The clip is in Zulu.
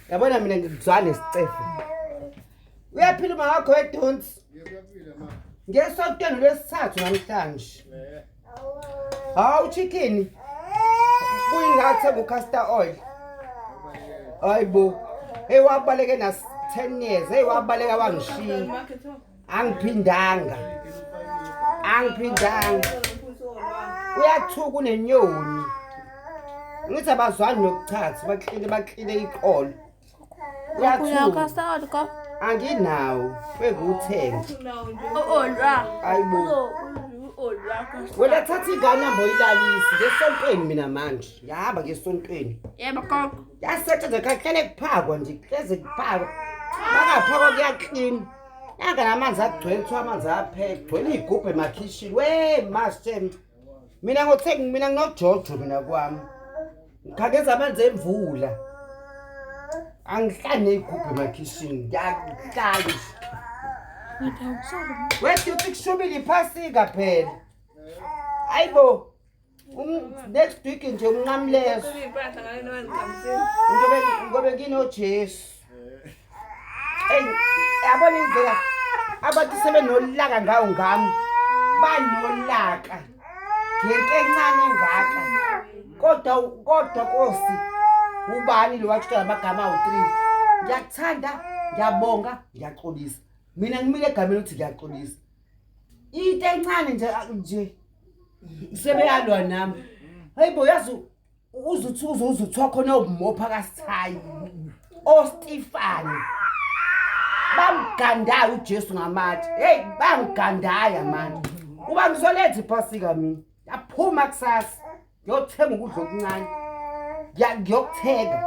Yabona mina ngikuzwa nesicefe. Uyaphila uma wakho wedonsi. Ngesontweni lwesithathu namhlanje. Hawu chicken. Kuyingathe ku-castor oil. Hayibo. Hey wabaleke na 10 years. Hey wabaleka wangishiya. Angiphindanga. Angiphindanga. Uyathuka unenyoni. Ngithi abazwani nokuchatha bakline bakline iqolo. Uyathuka. Anginawo bekuwuthenga. Hayibo. Wena thatha ingane hambo uyilalise ngesontweni mina manje. Ngihamba ngesontweni. Yebo gogo. Yasetshenzwa kahlale kuphakwa nje kuhleze kuphakwa. Makaphakwa kuyaklina. Nanka namanzi agcwele kuthiwa amanzi aphela kugcwele iy'gubhu emakhishini. We mashem. Mina ngothenga mina nginojojo mina kwami. Ngikhangeza amanzi emvula. Angihlali ney'gubhu emakhishini. Ngiyahlala nje. Weduthi kushubile iphasika phela. Hayibo. Next week nje umnqamlezo. Ngobe ngobe nginoJesu. Ey, yabona indlela abantu sebenolaka ngawo ngami. Banolaka. Ngento encane engaka. Kodwa kodwa Nkosi ubani lo watshela amagama awu-3. Ngiyakuthanda, ngiyabonga, ngiyaxolisa. Mina ngimile egameni ukuthi ngiyaxolisa. Into encane nje nje sebeyalwa nami. Hayibo yazi uze uze uze uthiwa khona ubumopha kasithayi ostifani bamgandayo uJesu ngamatshe. Hey bangigandaya manje. Uba ngizoletha iphasika mina. Yaphuma kusasa ngiyothenga ukudla okuncane. Ngiyokuthenga.